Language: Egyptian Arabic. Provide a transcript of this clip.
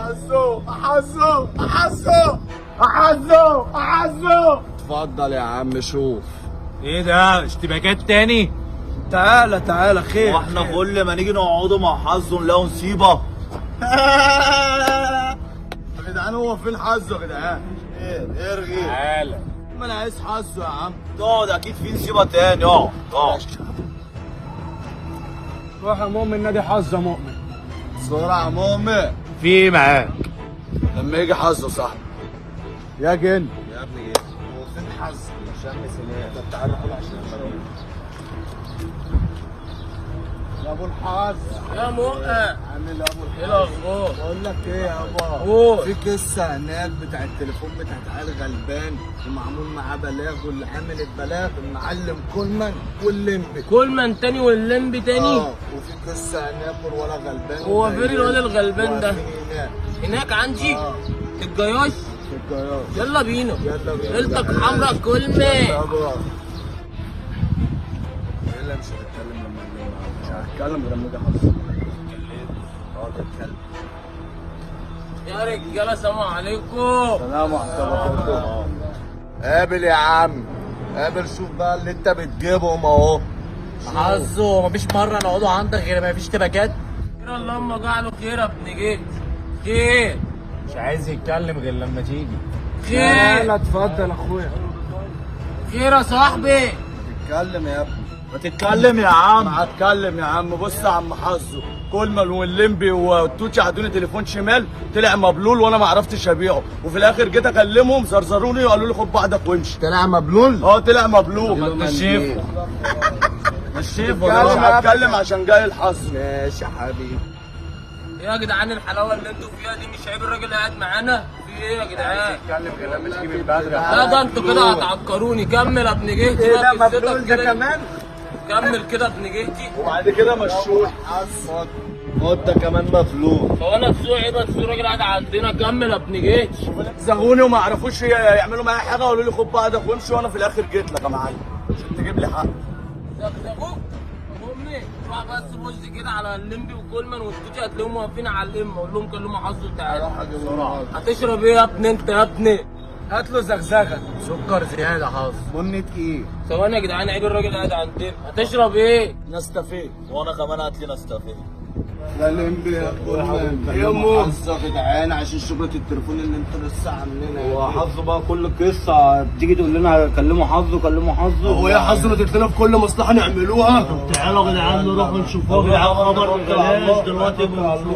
حزو حزو حزو حزو حزو. اتفضل يا عم شوف. ايه ده اشتباكات تاني؟ تعالى تعالى خير. واحنا كل ما نيجي نقعدوا مع حظه نلاقوا نصيبه. يا جدعان هو فين حظه يا جدعان؟ ايه ارغي. تعالى ما انا عايز حظه يا عم. اقعد اكيد في نصيبه تاني. اقعد اقعد. روح يا مؤمن نادي حظه مؤمن. بسرعة يا مؤمن. في ايه معاك؟ لما يجي حظه صاحبي. يا جن يا ابني ايه؟ هو فين حظه؟ شم سنان. طب تعالى ناكل عشان يا ابو الحظ. يا مؤمن عامل ايه يا ابو الحظ؟ ايه الاخبار؟ بقول لك ايه يابا؟ قول. في قصة هناك بتاع التليفون بتاعت عيال غلبان ومعمول معاه بلاغ، واللي عامل البلاغ المعلم كولمان واللمبي. كولمان تاني واللمبي تاني؟ اه وفي قصة هناك والولا غلبان. هو فين الواد الغلبان ده؟ هناك. هناك عندي؟ اه في الجياش؟ في الجياش. يلا بينا. يلا بينا. ليلتك حمرا كولمان. يابا ايه مش هتتكلم لما نيجي؟ مش هتكلم غير لما اجي حظه. اقعد اتكلم. يا رجاله السلام عليكم. سلام ورحمة الله وبركاته. قابل يا عم قابل. شوف بقى اللي انت بتجيبهم اهو. حظه مفيش مرة نقعدوا عندك غير ما فيش اشتباكات. خير اللهم جعله خير يا ابن جيت. خير. مش عايز يتكلم غير لما تيجي. خير. اتفضل اخويا. خير يا صاحبي. اتكلم يا ابني. ما تتكلم يا عم. هتكلم يا عم. بص يا عم حظه، كولمان واللمبي والتوتشي عدوني تليفون شمال طلع مبلول وانا ما عرفتش ابيعه، وفي الاخر جيت اكلمهم زرزروني وقالوا لي خد بعضك وامشي. طلع مبلول؟ اه طلع مبلول. مش شايفه. مش شايفه. مش هتكلم عشان جاي الحظ. ماشي يا حبيبي. يا جدعان الحلاوة اللي انتوا فيها دي مش عيب الراجل قاعد معانا؟ في ايه يا جدعان؟ اتكلم غير لما تيجي من بدري. لا ده انتوا كده هتعكروني. كمل يا ابن جهتي. ايه ده بقى قصتك مبلول ده كده. كمان؟ كمل كده يا ابن جهتي. وبعد كده مشوه. خد ده كمان مفلول. هو انا السوق عيب؟ السوق الراجل قاعد عندنا. كمل يا ابن جهتي. زغوني وما عرفوش يعملوا معايا حاجة وقالوا لي خد بعضك وامشي، وانا في الاخر جيت لك يا معلم عشان تجيب لي حق. زغزغوك امي. روح بس بص كده على اللمبي وكولمان والتوتي هتلاقيهم واقفين على الام. قول لهم كلموا حظه تعالى. هتشرب ايه يا ابني انت يا ابني؟ هات له زغزغه. سكر زيادة حظ. بنة ايه؟ ثواني يا جدعان عيب الراجل قاعد عندنا. هتشرب ايه؟ نستفيد. وانا كمان هات لي نستافيه. لا لمبي يا كولمان. يا مو. حظه يا جدعان عشان شغلة التليفون اللي انتوا لسه عاملينها. هو حظه بقى كل قصة بتيجي تقول لنا كلموا حظه كلموا حظه. هو يا حظ اللي في كل مصلحة نعملوها. تعالوا يا جدعان نروح نشوفوه يا جدعان. خبر ببلاش دلوقتي.